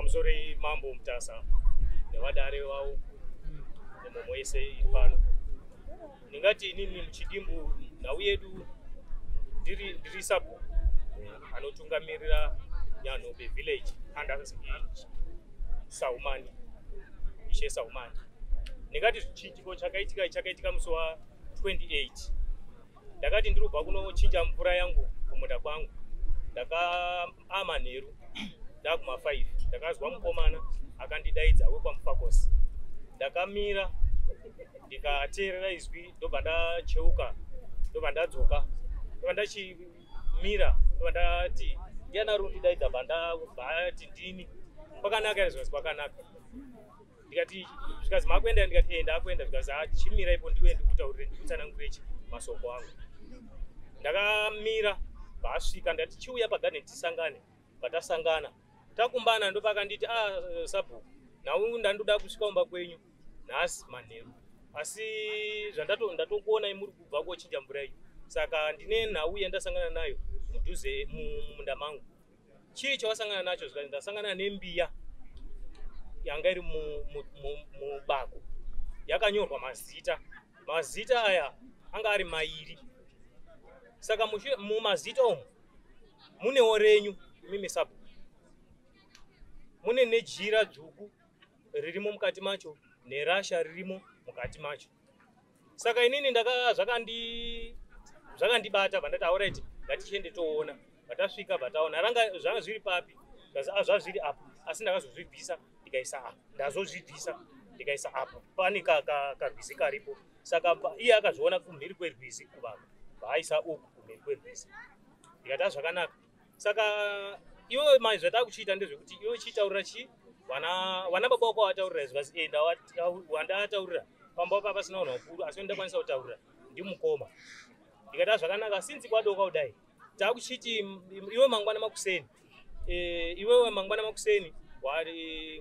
Pamusoro Mambo Mutasa nevadare vavo nemhomho yese iri pano. Ndingati inini muchidimbu nhau yedu ndiri sabhuku anotungamirira Nyanhobe village under Saumani, Ishe Saumani. Ndingati chiitiko chakaitika chakaitika musi wa 28. Ndakati ndiri kubva kunochinja mvura yangu kumunda kwangu, ndakamanheru ndakuma 5 ndakazwa mukomana akandidaidza wekwaMufakosi. Ndakamira ndikateerera izwi, ndobva ndacheuka, ndobva ndadzoka, ndobva ndachimira, ndobva ndati, "Ndiani ari kundidaidza?" Bva ndati, "Ndini. Kwakanaka here?" Zvikanzi, "Kwakanaka." Ndikati, zvikazi, "Makuenda?" Ndikati, "E, ndakuenda." Zvikazi, "Chimira ipo ndiwe ndikutaurire, ndikutsanangurire masoko angu." Ndakamira, bvaasvika. Ndati, "Chiuya pagadheni tisangane." Patasangana, takumbana, ndopakanditi, "A sabhuku, nhau ndandoda kusvika kumba kwenyu nhasi manheru, asi zvandatokuonai muri kubva kochinja mvura yenyu, saka ndine nhau yandasangana nayo mudhuze mumunda mangu." "Chii chawasangana nacho?" Zvikati, "Ndasangana nembiya yanga iri mubako, yakanyorwa mazita. Mazita aya anga ari mairi, saka mumazita umu munewo renyu imimi sabhuku, mune nejira dzvuku ririmo mukati macho, nerasha ririmo mukati macho. Saka inini ndaka zvakandibata, bva ndati, 'Alright, ngatichiende toona.' Patasvika, bvataona ranga zvanga zviri papi. Zvazviri apa, asi ndakazozvibvisa ndikaisa apa, ndazozvibvisa ndikaisa apa pane karwizi karipo. Saka iye akazviona kumhiri kwerwizi kuvaka, vaaisa uku kumhiri kwerwizi." Ndikati, "Zvakanaka. Saka iwe mai, zvatakuchiita ndezvekuti iwe chitaurira chi vana baba wako vataurira." Zvikasi, "E, wandataurira pamba pa pasina vanhu vakuru, asi ndakwanisa kutaurira ndimukoma." Ndikati, "Zvakanaka. Sinzi kwadoka kudai, takuchiti iwe mangwana makuseni, iwewe mangwana makuseni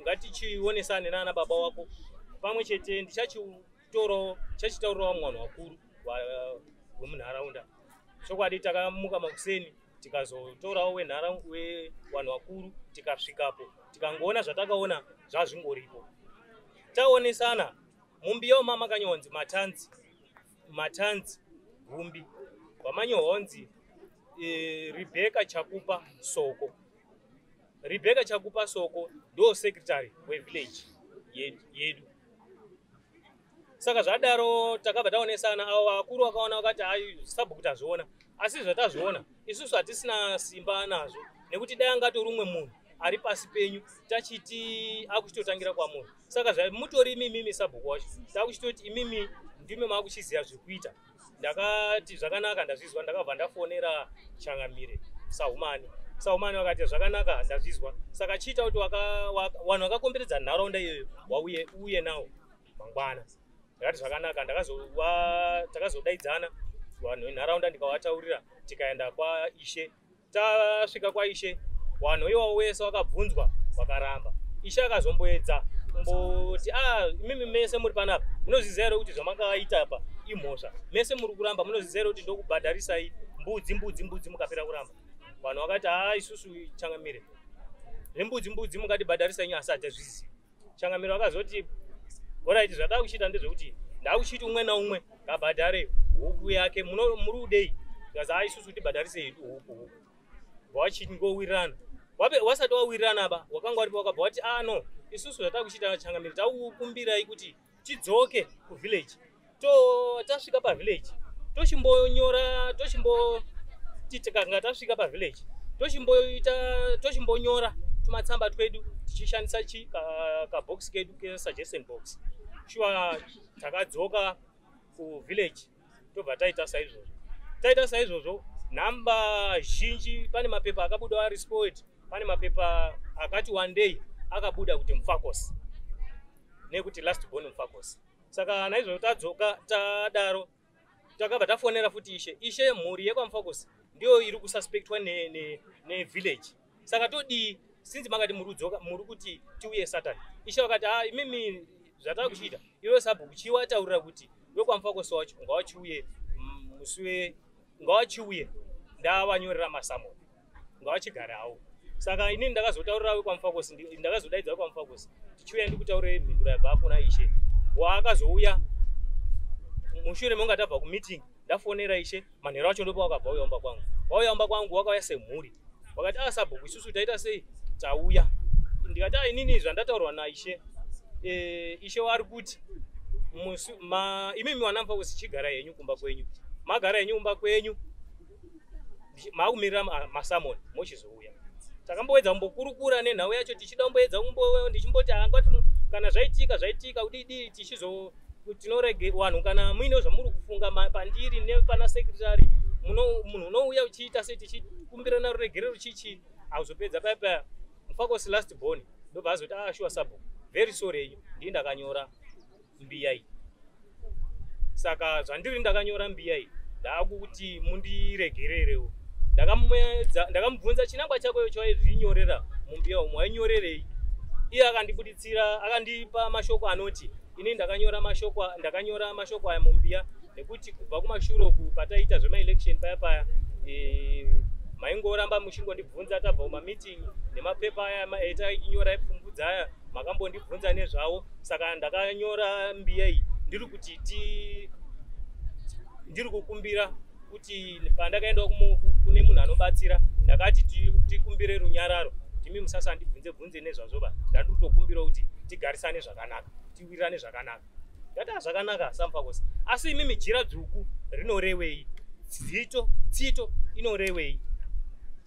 ngatichionesane nana baba wako pamwe chete. Ndichachitorawo, chachitaurirawo vamwe vanhu vakuru vemunharaunda." Chokwadi takamuka makuseni, tikazotorawo vanhu vakuru, tikasvikapo, tikangoona zvatakaona zvazvingoripo. Taonesana, mumbiya umu makanyonzi Matanzi, Matanzi Gumbi, vamanyorwa Rebecca Chakupa Soko. Rebecca Chakupa Soko ndo secretary wevillage yedu. Saka zvadaro, takabva taonesana. Avo vakuru vakaona, vakati, "Ai, sabhuku, tazviona, asi zvatazviona isusu hatisina simba nazvo, nekuti dai angatori umwe munhu ari pasi penyu, tachiti akuchitotangira kwamuri. Saka zvamutori imimi sabhuku wacho, takuchitoti imimi ndimi maakuchiziva zvekuita." Ndakati, "Zvakanaka, ndazvizwa." Ndakabva ndafonera Changamire Sahumani. Sahumani vakati, "Zvakanaka, ndazvizwa. Saka chiita kuti vanhu vakakomberedza nharaunda iyoyo wauye uye nawo mangwana." Ndakati, "Zvakanaka." Takazodaidzana vanhu venharaunda, ndikavataurira, tikaenda kwaishe. Tasvika kwaishe, vanhu ivavo wese vakabvunzwa, vakaramba. Ishe akazomboedza kumboti, "A, imimi mese muri panapa, munozviziva here kuti zvamakaita apa imhosva? Mese muri kuramba, munozviziva here kuti ndokubhadharisai mbudzi, mbudzi, mbudzi mukapera kuramba?" Vanhu vakati, "Ha, isusu changamire, zvembudzi mbudzi mungatibhadharisai, asi hatazvizivi." Changamire vakazoti, "Alright, zvadaa kuchiita ndezvekuti ndakuchiti umwe naumwe ngabhadhare huku yake. Muri kudei?" Tikazi, "Ha, isusu tibhadharise hedu huku, huku." Vachingowirirana, wasati wawirirana ba, wakanga waripo wakabva wati, "Ah, no, isusu zvatakuchiita changamire, takukumbirai kuti tidzoke kuvillage. To tasvika pavillage tochimbonyora, tochimboti tikanga tasvika pavillage tochimboita, tochimbonyora tumatsamba twedu tichishandisa chi kabox kedu kesuggestion box." Shuwa takadzoka kuvillage, tobva taita saizvozvo. Taita saizvozvo, nhamba zhinji, pane mapepa akabuda ari spoiled, pane mapepa akati one day akabuda kuti Mufakos nekuti last born Mufakos. Saka naizvozvo tadzoka tadaro, takabva tafonera futi ishe. "Ishe, mhuri yekwaMufakos ndiyo iri kususpectwa nevillage, ne saka todii sinzi makati muri kudzoka, muri kuti tiuye Saturday?" Ishe vakati, "Ha, imimi zvatava kuchiita, iwe sabhuku chiwataurira kuti wekwaMufakos wacho ngawachiuye musi we ngawachiuye, ndavanyorera masummons, ngawachigare hawo." Saka inini ndakazotaurira wekwaMufakosi, ndakazodaidza wekwaMufakosi tichiuya ndikutaurire mhinduro yabva kuna ishe. Waakazouya mushure mekunge tabva kumeeting, ndafonera ishe manheru acho, ndopa wakabva uya umba kwangu. Wauya umba kwangu wakauya semhuri, wakati a sabhuku, isusu taita sei, tauya. Ndikati a inini zvandataurwa naishe, ishe wari kuti imimi wana Mufakosi chigarai henyu kumba kwenyu, magara henyu kumba kwenyu maakumirira masamoni mochizouya. Takamboedza kumbokurukura nenhau yacho, tichida kumboedza ndichimboti angati kana zvaitika zvaitika kudidi, tichizo tinorege vanhu kana muine zvamuri kufunga pandiri nepana secretary, munhu unouya uchiita sei, tichikumbirana ruregerero chichi. Akuzopedza paya paya Mufakosi last born ndobva azoti, ah, sure sabhuku, very sorry henyu, ndii ndakanyora mbiya iyi. Saka zvandiri ndakanyora mbiya iyi, ndaakuti mundiregererewo. Ndakamubvunza chinangwa chako chawaizvinyorera mumbiya umu, wainyorerei? Iye akandibuditsira, akandipa mashoko anoti, ini ndakanyora mashoko aya mumbiya nekuti kubva kumashure uku pataiita zvemaelection paya paya, maingoramba muchingondibvunza tabva kumameeting nemapepa aya etainyora epfumvudza aya, makambondibvunza nezvavo. Saka ndakanyora mbiya iyi ndiri kuti ndiri kukumbira kuti pandakaenda kune munhu anobatsira, ndakati tikumbire runyararo, timi musasandibvunze bvunze nezvazvo ba, ndandiri kutokumbira kuti tigarisane zvakanaka, tiwirirane zvakanaka. Ndati, "Ah, zvakanaka saMufakosi, asi imimi jira dzvuku rinorevei? Zito tsito inorevei?"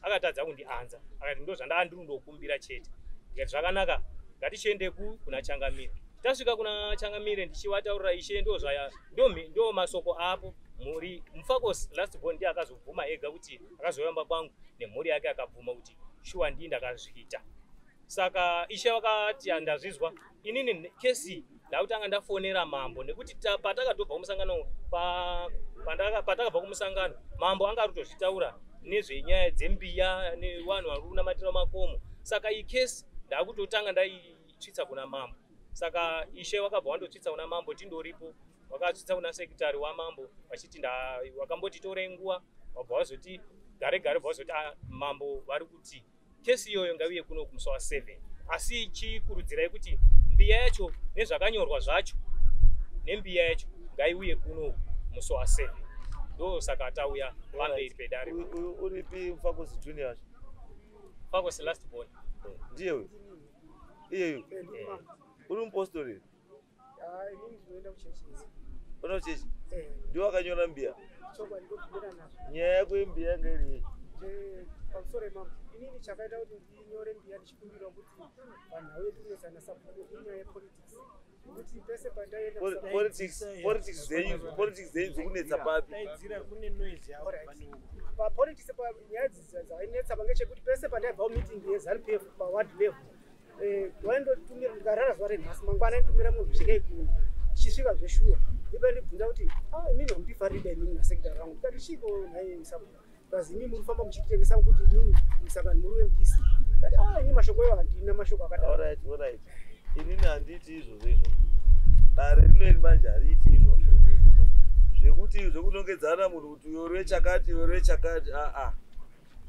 Akatadza kundianza, akati ndo zvandaa ndiri kundokumbira chete. Ndikati zvakanaka, ngatichiende kuna Changamire. Tasvika kuna Changamire, ndichivataurira ishe, ndo zvaya ndo masoko apo mhuri. Mufakosi last born ndiye akazobvuma ega kuti akazoyamba kwangu nemhuri yake, akabvuma kuti shuwa ndii ndakazviita. Saka ishe vakati, "Ndazvizwa inini kesi, ndakutanga ndafonera mambo nekuti patakatobva kumusangano patakabva kumusangano, mambo anga ari kutozvitaura nezvenyaya dzembiya nevanhu vari kunamatira makomo. Saka iyi kesi ndakutotanga ndaitsvitsa kuna mambo." Saka ishe vakabva vandotsvitsa kuna mambo, tindoripo vakatsvitsa kuna secretary wamambo, vachiti wakamboti torei nguva, wabva wazoti gare gare bva wazoti, "Ah, mambo vari kuti kesi iyoyo ngaiuye kuno kumusi wa7, asi chikurudzirai kuti mbiya yacho nezvakanyorwa zvacho nembiya yacho ngaiuye kuno musi wa7." Ndo saka tauya pamberi pedare. Uyu uripi Mufakosi junior wacho? Fakosi last born. Ndiye uyu, iyeyu uri mupostori? Inini ndinoenda kuchechi. Una kuchechi? Eh. Ndiwe wakanyora mbiya? Chokwadi, ndobvumira nazvo. Nyaya yako yembiya yanga iri yei? Pamusoro imambo, inini chakaita kuti ndinyore mbiya ndichikumbira kuti vanhu vedu kunetsana sabhuku inyaya yepolitics, nekuti pese pandaienda Politics dzenyu dzokunetsa papi? Papolitics, nyaya dzainetsa pange chekuti pese pandaibva kumeeting yeZANU PF paward level, waindotumira, ndikarara zuva renhasi, mangwana aitumira munhu, svikei kuno. Tichisvika zveshuwa, iba ndibvunza kuti, "Ah, imini hamundifariri imini nasekretary rangu." Ndikati, "Chiko nhai sabhuku?" Kazi, "Imini muri kufamba muchitengesa kuti inini musangano muri weMDC." Ndati, "Ah, ini mashoko iwo handina mashoko akadaro." Alright, inini handiti izvozvo izvozvo. Dare rinoeri manje hariiti izvozvo zvekuti zvekunongedzana munhu kuti uyo rwechakati, uyo rwechakati. Aa,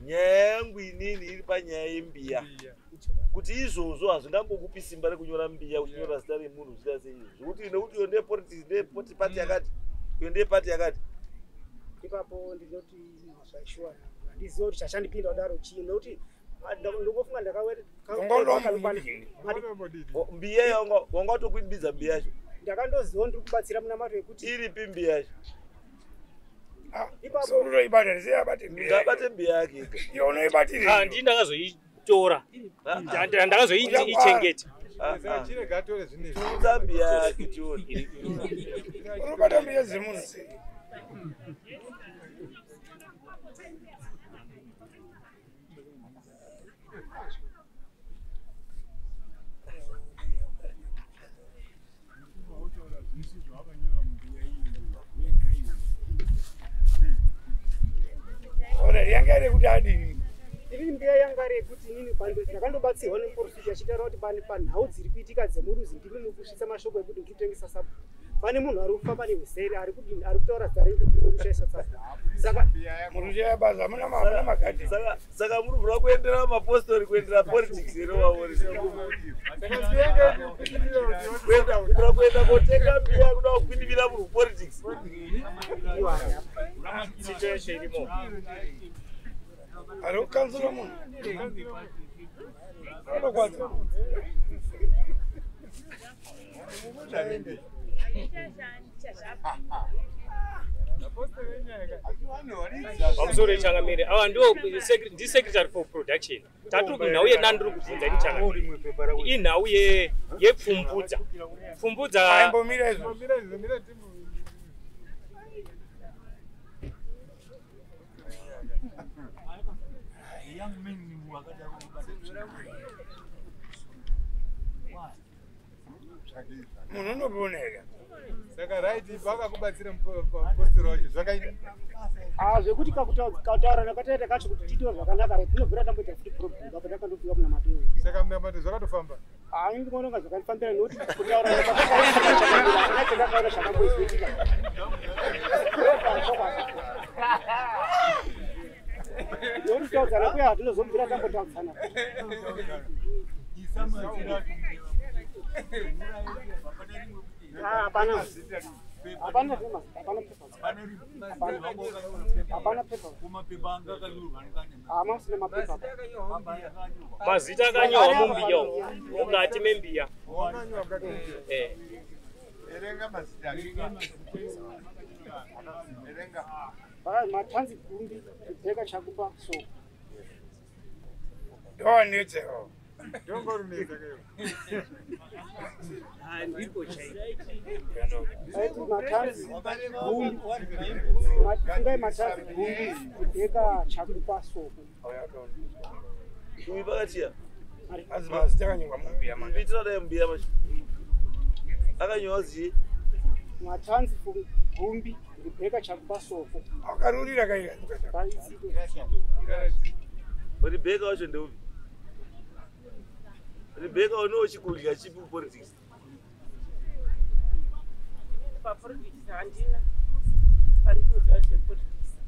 nyaya yangu inini iri panyaya yembiya, kuti izvozvo hazvingambokupi simba rekunyora mbiya uchinyora zita remunhu uchiita seizvo, zvekuti nekuti iyo ndeyepolitics, ndeyepati yakati, iyo ndeyepati yakati. Ipapo ndinoti zvaishuwa, handizivi kuti chachandipinda kudaro chii, nekuti ndongofunga. O, mbiya iyo wanga watokuimbidza mbiya yacho? Ndakandoziva ndiri kubatsira munamato yekuti Iripi mbiya yacho? Ipapo Unoibata sei? Abate mbiya. Ngabate mbiya yake ega. Iwe unoibatirei? Ah, ndii ndakazoitora, ndakazoichengeta. Chirega atore zvinezvi. Unza mbiya yake tione. Unobata mbiya dzemunhu sei? Wautaura zvisi zvawakanyora mumbiya iyi wega iwe. Ora yanga iri kuti adini? Inini mbiya yanga iri yekuti inini ndakandobatsirwa nemuprofiti achitaura kuti pane panhau dziri kuitika dzemuruzi, ndimi muri kusvitsa mashoko ekuti ndiri kutengesa sabhuku. Pane munhu ari kufa pane huseri ari kudini ari kutaura zita renyu kuti kushaisha tsasa. Saka Murushaya basa hamuna hamuna magadhi. Saka muri kuda kuendera mapostori, kuendera politics here vaori? Kuda kuenda kotenga mbiya, kuda kukwidibira munhu politics. Situation irimo. Ari kukanzura munhu. Anokwadza. Pamusoro yechangamire, ava ndiwo ndisecretary for production. Tatiri kunhau yenandiri kubvunza ini changamire, inhau yepfumbudza pfumbudza. Aimbomira izvo. Munhu unopona here? Saka right, vakakubatsira mupostori wacho zvakaita. Ah, zvekuti kakutaurana kwataita kacho kuti tiitewo zvakanaka right, tinobvira tamboita futi problem apo takandopiwa muna Mateo. Saka munamato zvakatofamba. Ah, ini ndinoona kunga zvakandifambira nekuti kutaurana kwatakaita chandakaona chakamboitika. Nekuti kutaudzana kuya hatinozobvira tambotaudzana. Ah, hapana. Hapana zvema, hapana papers. Hapana. Hapana papers. Ah, masina mapepa. Mazita akanyorwa mumbiya umu, mukati membiya. Eh. Erenga mazita. Erenga. Baya Matanzi Gumbi, Rebecca Chakupa so. Ndowanetsewo. Ndongorumedza keyo. Aiti Matanzi Gumbi. Fungai Matanzi Gumbi, Rebecca Chakupa Soko. Uyu pakatiya. Azi mazita akanyorwa mumbiya manje. Mbitira dai mbiya macho. Akanyorwa zii? Matanzi Gumbi, Rebecca Chakupa Soko. Akarurira kaika. Rebecca wacho ndeupi? Rebecca unowo chikudya chipi kupolitics? Papolitics handina pandinoziva zvepolitics.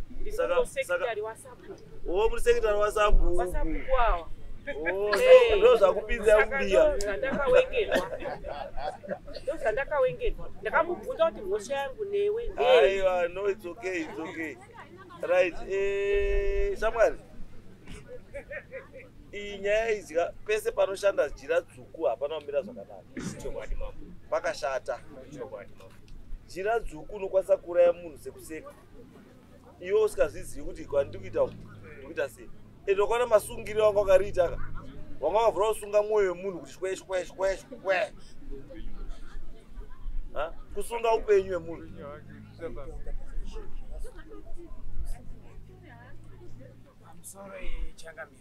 Ndiri secretary waSabhuku. Oh, muri secretary waSabhuku. WaSabhuku awa. Oh, ndo zvakupinza mumbiya. Ndozvandakawengerwa. Ndozvandakawengerwa. Ndakamubvunza kuti mhosva yangu newe ndei. Aiwa, no, it's okay, it's okay. Right, shamwari. Iyi nyaya idzi pese panoshanda jira dzvuku hapana kumira zvakanaka. Chokwadi mambo. Pakashata. Chokwadi mambo. Jira dzvuku unokwanisa kuuraya munhu sekuseka. Iwe usingazvizivi kuti kwandiri kuita uku, ndiri kuita sei. Ende ukaona masungiro wanga wakariita ka, wanga wakavhura kusunga mwoyo wemunhu kuti shwe shwe shwe shwe. Ha? Kusunga upenyu hwemunhu. Pamusoro changamire,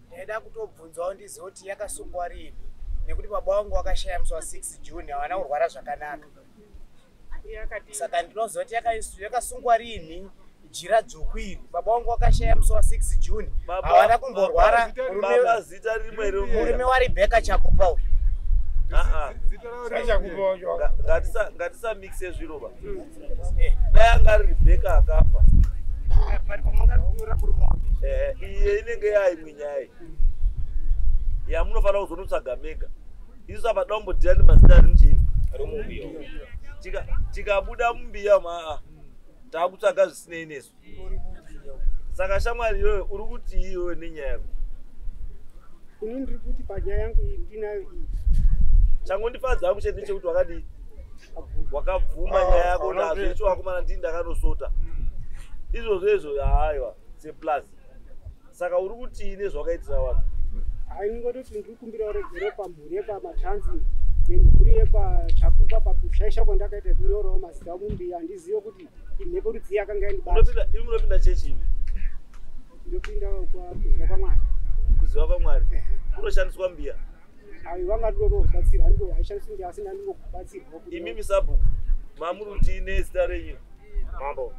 ndaida kutobvunzawo ndizive kuti yakasungwa rini, nekuti baba vangu vakashaya musi wa6 June, havana kurwara zvakanaka. Saka ndinoziva kuti yakasungwa rini jira dzvuku iri. Baba vangu vakashaya musi wa6 June, havana kumborwara. Baba zita rimwe here? Murume waRebecca Chakupa uyu. Ngatisamixe zviro ba. Dai anga ari Rebecca akafa. Iye inenge yaimwe nyaya yamunofanira kuzonotsvaga mega. Isu apa dambodhira nemazita ari muchii? Ari mumbiya. Tikabuda mumbiya maa takutsvaga zvisinei nesu. Saka shamwari iyoyo uri kuti iyoyo nenyaya yako? Ini ndiri kuti panyaya yangu iyi ndinayo iyi. Changondifadza hangu chete ndechekuti wakadii? Wakabvuma nyaya yako nazvo icho wakomana ndini ndakanosota. Izvozvo izvo haiwa seplus. Saka uri kutii nezvawakaitira vanhu? Hai, ndingototi ndiri kukumbira ruregero pamhuri yekwaMatanzi nemhuri yekwaChakupa pakushaisha kwandakaita kunyorawo mazita mumbiya. Handizive kuti imhepo rudzii yakanga yandibata. Imi munopinda chechi imi? Ndopinda kuziva kwaMwari. Kuziva kwaMwari kunoshandiswa mbiya? Ai, vanga ndinotobatsirwa, ndiko haishandiswi mbiya, asi ndandingobatsirwa. Imimi sabhuku mamuri kutii nezita renyu? Mambo.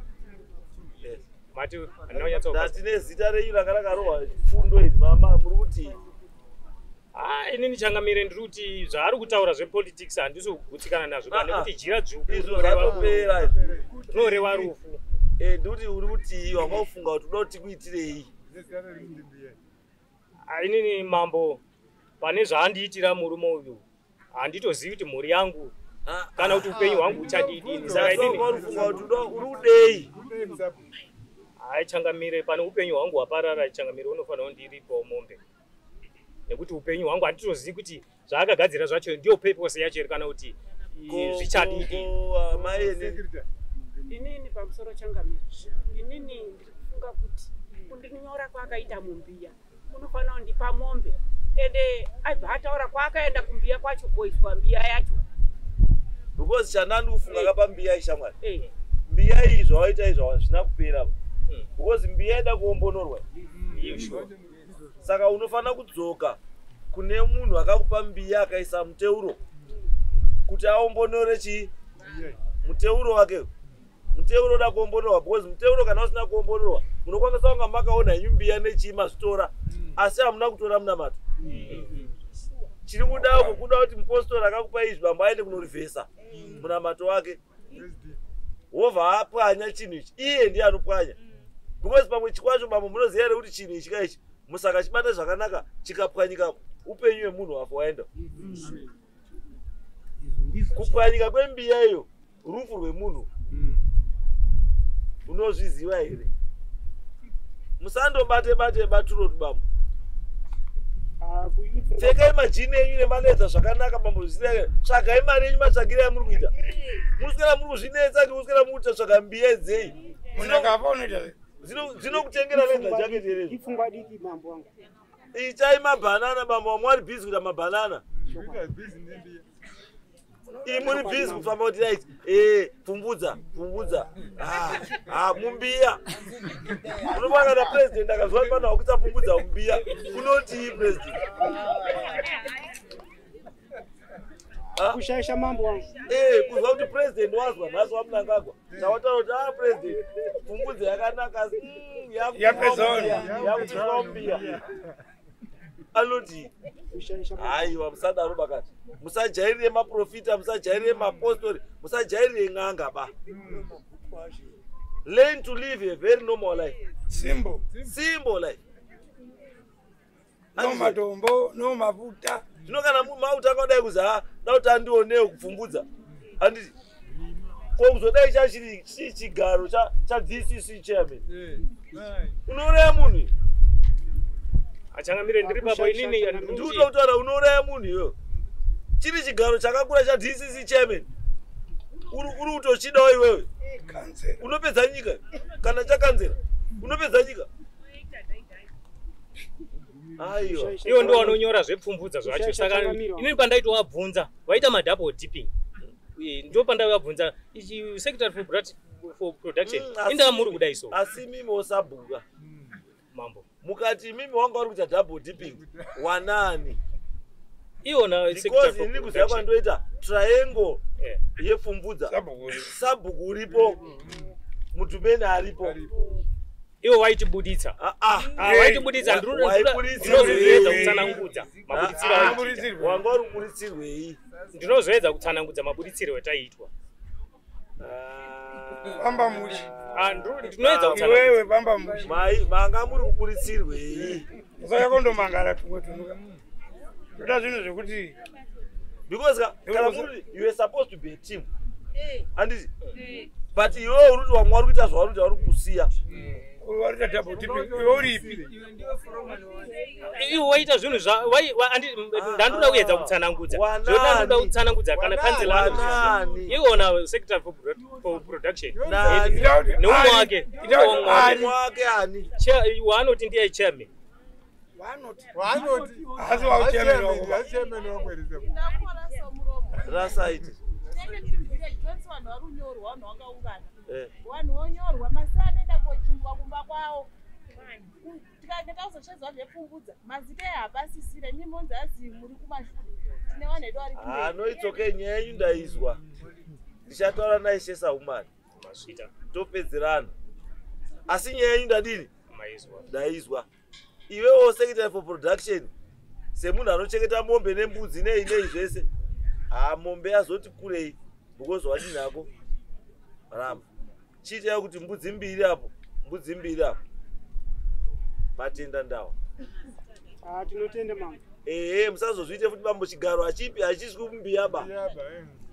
Yes. Mati andinonyatso Ndati nezita renyu ranga rakarohwa fundo iri, mama muri kutii? Ah, Inini changamire ndiri kuti zvaari kutaura zvepolitics handisi kugutsikana nazvo Ah, ah. nekuti jira dzvuku Izvo zvatopera izvo. rinoreva rufu. Ndikuti uri kutii wanga ufunga kuti uda kuti tikuitirei? Inini mambo, pane zvaandiitira murume uyu handitozivi kuti mhuri yangu kana kuti upenyu hwangu uchadidini. Saka inini Ufunga kuti uri kudei? Hai changamire, pane upenyu hwangu hwaparara changamire, unofanira kundiripawo mombe nekuti upenyu hwangu handitozivi kuti zvaakagadzira zvacho ndiyo purpose yacho here kana kuti zvichadidi. Inini pamusoro changamire, inini ndiri kufunga kuti kundinyora kwaakaita mumbiya unofanira kundipa mombe, ende aibva ataura kwaakaenda kumbiya kwacho koiswa mbiya yacho. Because chandandi kufunga kapa mbiya ishamwari, Eh. mbiya iyi zvawaita izvo hazvina kupera ba, because mbiya ida kuombonorwa. Saka unofanira kudzoka kune munhu akakupa mbiya akaisa muteuro kuti aombonore chii muteuro wake. Muteuro uda kuombonorwa, because muteuro kana usina kuombonorwa munokwanisa kunga makaona henyu mbiya nechii mazvitora, asi hamuna kutora munamato. Chiri kuda uko kuda kuti mupostori akakupa izvi bambo aende kunorivhesa munamato wake, wobva apwanya chinhu ichi. Iye ndiye anopwanya, because pamwe chikwacho bambo munoziva here kuti chinhu ichi kaichi musakachibata zvakanaka chikapwanyika upenyu hwemunhu wafa waenda. Kupwanyika kwembiya iyo rufu rwemunhu, unozviziva here? Musandobate bate baturo bambo. Pfekai majini enyu nemaleza zvakanaka bambo, zvisina. Tsvagai mari yenyu, matsvagire amuri kuita. Munoswera muri kuzvinetsa, kuswera muri kutsvaga mbiya dzei? Munhu akafa unoita sei? Dzinokutengera leather jacket here? Ipfungwa diki mambo wangu. Itai mabhanana bambo, vamwe vari bhizi kuita mabhanana. Ii muri bhizi kufamba kuti right, pfumbudza pfumbudza. Ah, ah, mumbiya unofana kana president akazwa kuti pano wakuisa pfumbudza mumbiya, unotii president? Kushaisha mambo wangu. Kuzwa kuti president wazwa nhasi waMnangagwa, tawataura kuti a president pfumbudza yakanaka asi Yapedza yakuiswa mumbiya, anoti haiwa. Musadaro bakati, musajairire maprofita, musajairire mapostori, musajairire n'anga ba. Learn to live a very normal life. Simple. Simple life. No matombo, no mafuta. Zvino kana mautanga kudai kuzi ha da kuti andionewo kupfumbudza, handiti ko kuzodai chachiri chii chigaro chaDCC chairman, unouraya munhu. Achangamire, ndiri papo inini. Ndikuda kutaura, unouraya munhu iwewe. Chiri chigaro chakakura chaDCC chairman, uri kutochidawo iwewe. Unopedza nyika kana chakanzera, unopedza nyika. Aiwa. Iwo ndo vanonyora zvepfumbudza zvacho. Saka inini pandaitovabvunza vaita madouble dipping. Ndo pandaivabvunza ichi secretary for production, indaa muri kudai so. Asi mimi osabhuka mambo, mukati mimi wanga uri kuita double dipping wanani? Iwona. Because inini kuziva kwandoita triangle yepfumbudza, sabhuku uripo, mudhumeni aripo. Iwo waitibuditsa. Waitibuditsa. Ndinozoedza kutsanangudza mabuditsiro aitita. Wanga uri kuburitsirwei? Ndinozoedza kutsanangudza mabuditsiro etaiitwa. Famba mushe. Ndinoedza. Iwewe famba mushe. Mai manga muri kuburitsirwei? Usauya kondomangara tumwe tunuka. Toda zvinhu zvekuti Because kana muri, you were supposed to be a team, handiti? But iwewe uri kuti vamwe vari kuita zvavari kuita, vari kukusiya. Uri double dipping, iwe uripi? Iwo waita zvinhu zva ndandoda kuedza kutsanangudza zvodandoda kutsanangudza kana kanzela Wanani? iwona secretary for production Nani? neumwe wake. Ita kuti Umwe wake. Umwe wake ani? Waanoti ndiye chairman. Vanoti asi wauchairman wako. Rasaiti. Johnson, vanhu vari kunyorwa, vanhu vakaungana. Vanhu vonyorwa mazita, anoenda kochingwa kumba kwavo. Tikange tazochedzwa zvepfungudza, mazita ehapasisire mimonzi azi muri kumashure, tine vanhu vedu vari kumberi. Ah, no, it's okay. Nyaya yenyu ndaizwa, ndichataura naishe Saumani. Masvita. Topedzerana, asi nyaya yenyu ndadini? Maizwa. Ndaizwa. Iwewo secretary for production. Semunhu anochengeta mombe nembudzi nei nei zvese. Ah, mombe yazoti kurei because wadini hako ramba. Chiitai kuti mbudzi mbiri apo, mbudzi mbiri apo. Matenda ndawo. Ah, tinotenda mambo. Ehe, musazozviite futi bambo, chigaro hachipi hachiswi mumbiya ba.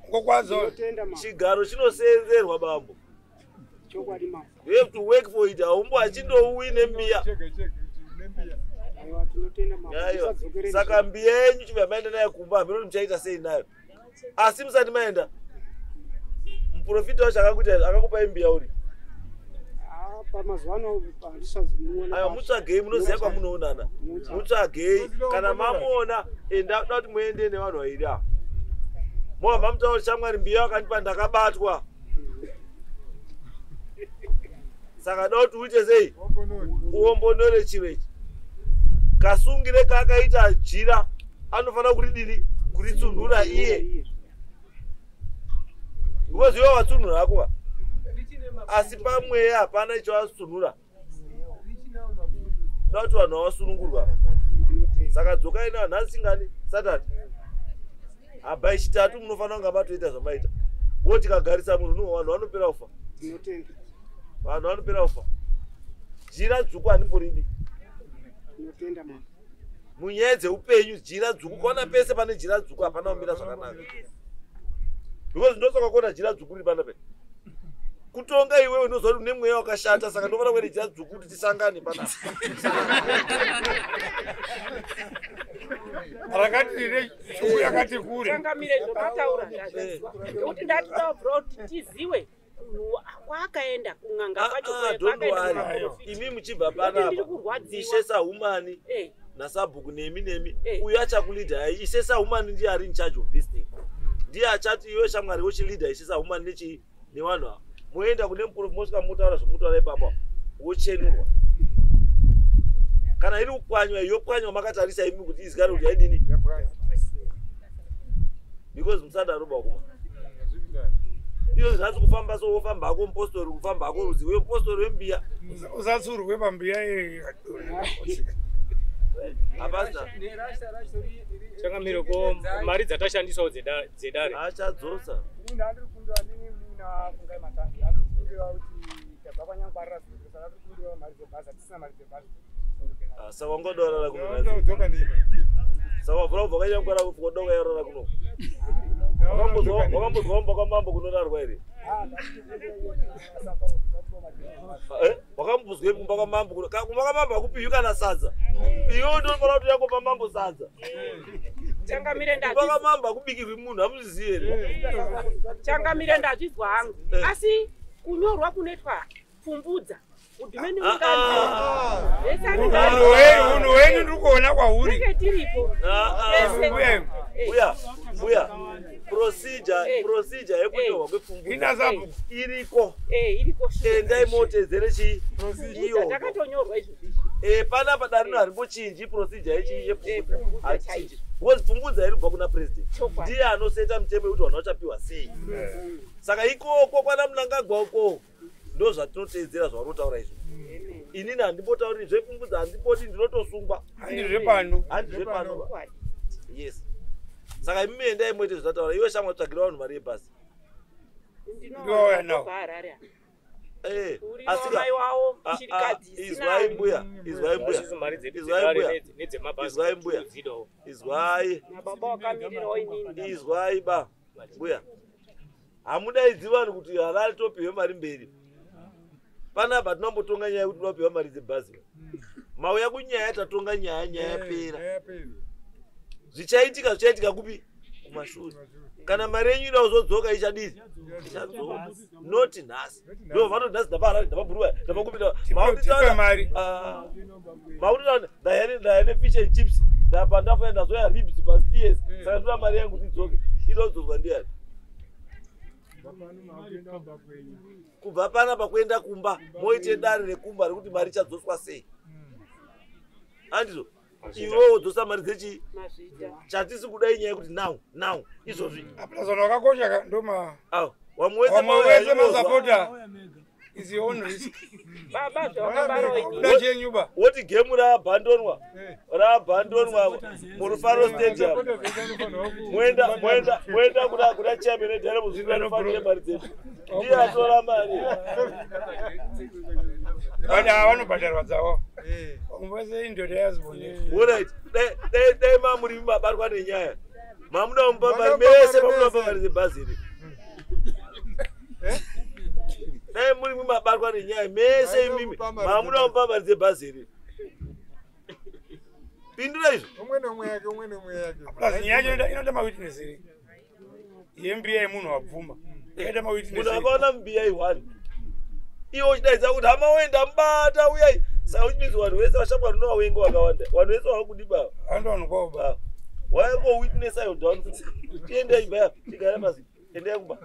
Ngokwazo. Tinotenda mambo. Chigaro chinoseenzerwa bambo. Chokwadi mambo. You have to work for it. Haumbo hachindouyi nembiya. Aiwa, tinotenda mambo. Aiwa. Musadzokerere. Saka mbiya yenyu chibva maenda nayo kumba, hameno kuti muchaita sei nayo. Asi musati maenda, muprofita wacho akakuita akakupai mbiya uri. Ah, pamazuva ano handisazimuona. Aiwa, mutsvagei, munoziva kwamunoonana. Mutsvagei, kana mamuona enda kuda kuti muende nevanhu vairi ava. Mobva mamutaura shamwari mbiya wakandipa ndakabatwa. Saka da kuti uite sei? Uombonore chiro ichi. Kasungire kaakaita jira anofanira kuridini? Kuritsunhura iye. Because iwe watsunhura hako va. Asi pamweya hapana icho watsunhura. Da kuti vanhu vavasunungurwa. Saka dzokai nayo nhasi ngani? Saturday. Habva chitatu munofanira kunga matoita zvamaita. Wo tikagarisa munhu no vanhu vanopera kufa. Tinotenda. Vanhu vanopera kufa. Jira dzvuku handimboridi. Tinotenda mambo. Munyaya dzeupenyu jira dzvuku kaona pese pane jira dzvuku hapana kumira zvakanaka. Because ndosaka kuona jira dzvuku riri panapa. Kutonga iwewe unoziva kuti une mweya wakashata saka ndofana kuenda jira dzvuku kuti tisangane panapa. Rakati rine shuku yakati kure. Changamire, zvamataura ndazvinzwa, nekuti ndatidabvura kuti tiziwe munhu kwaakaenda kun'anga kwacho, Ah, don't kwaakaenda worry. kumaprofita. Imi muchibva Nekuti ndiri panapa kurwadziwa. ishe sahumani Eh. nasabhuku nemi nemi Eh. uyu achakulidha ishe sahumani ndiye ari in charge of this thing, ndiye achati iwe shamwari wochilidha ishe sahumani nechii nevanhu ava moenda kune muprofi mosvika motaura zvomunotaura ipapo wochenurwa. Kana iri kupwanywa yopwanywa makatarisa imi kuti izikane kuti yaidini, because musadaro bakuma iyo zvanzi kufamba so wofamba hako mupostori, kufamba hako rudzi wemupostori wembiya. Usatsurwe pambiya iyi. Hapasina. Changamire, ko mari dzatashandisawo dzedare? Achadzosa. Ini ndandiri kundiwa ndini nafungai matambi andiri kundiwa kuti tabva kwanyangwarira saka tiri kundiwa mari dzebhazi, hatisina mari dzebhazi. Ah, saka wangodorara kuno, saka wabvura kubva kanyangwara kudoka yarara kuno. Wakambozwa kumba kwamambo kunorarwa here? Eh? Wakambozwa kumba kwamambo kumba kwamambo hakupiwi kana sadza. Iwe ndinofanira kuti yangopa mambo sadza. Changamire, Kumba ndazvizwa. kwamambo hakubikirwi munhu, hamuzizivi here? Changamire, ndazvizwa hangu, Eh. asi kunyorwa kunoitwa pfumbudza mudhumeni Ah, ah. Unhu hwenyu ndiri kuona kwauri. unenge tiripo Ah, ah. Ese. Mbuya, mbuya, procedure yekunyorwa kwepfumvudza Ina sabhuku. iriko. Eh, iriko sure. Endai motedzere chii iyo. Takatonyorwa izvozvi. Eh, panapa darino harimbochinji procedure yechii Eh, yepfumvudza, pfumvudza hachinji because pfumvudza iri kubva kuna president, Chokwadi. ndiye anoseta mutemo wekuti vanhu vachapiwa sei. Saka ikoko kwana Munangagwa uko ndo zvatinotedzera zvavanotaura izvo. Inini handimbotauri zvepfumvudza, handimbodi, ndinotosungwa. Handi zvepano. Handi zvepano, yes. Saka imi endai moite zvataura. Iwe shamwa, tsvagira vanhu mari yebhasi. Ndiwauya nawo. Harare. Eh, Uriwo asika mai wawo Ah, ah, shirikadzi izwai mbuya, izwai mbuya, Isusu mari dzedu izwai dzedare mbuya, nedzemabhazi izwai mbuya, tinodzidawo. izwai, nababa wakamirirawo inini. Izwai ba mbuya, hamudaidzi vanhu kuti Harare topiwe mari mberi panapa. Tinombotonga nyaya yekuti topiwa mari dzebhazi, mauya kunyaya, tatonga nyaya, nyaya yapera. Zvichaitika zvichaitika kupi? Kumashure. Kana mari yenyu ida kuzodzoka ichadii? Ichadzoka, noti nhasi. Ndo vanoti nhasi ndapa Harare, ndapa Bhuruwa, ndapa kupinda. Tipe mari. Makuti ndaya nefish and chips, ndapa ndafoya ndazoya ribs pasteers, saka ndoda mari yangu kuti idzoke. Inodzoswa ndiani? Kubva panapa kuenda kumba moite dare rekumba rekuti mari ichadzoswa sei, handizvo? Iwewo wodzosa mari dzechii. Mazvita. Chatisi kuda inyaya yekuti now now izvozvi. Plus vanhu vakakosha ka ndoma. Aw, vamwe wese Vamwe mauya wese achinozwa. masapota. Is your own risk. Baba zvawakabarawo inini. Kuda chenyuba. Woti gemu raabhandonwa, raabhandonwa muRufaro Stadium. Moenda, moenda, moenda kuna chairman eDynamos kuti anofanire mari dzedu. Ndiye atora mari. But vanobhadharwa dzavo. Vamwe indoda yazibonde. Alright, dai mamuri mabatwa nenyaya. Mamuda kumupa mari mese, mamuda kumupa mari dzebhazi iri. Dai muri mabatwa nenyaya mese imimi, mamuda kumupa mari dzebhazi iri. Pindura izvo. Umwe neumwe yake, umwe neumwe yake. Plus nyaya yacho inoda mawitness iri. Yembiya yemunhu wabvuma. Inoda mawitness. Munhu akaona mbiya i1. Iwe uchidaidza kuti hama wenda mubata uyai. Saka uchinzi vanhu vese vashamwari unovawenga vakawanda. Vanhu vese vakakudiba. Hando vanhu kwavo ba. Why go witness your downfall? Tiendei imba yapi? Tigare pasi. Endei kumba.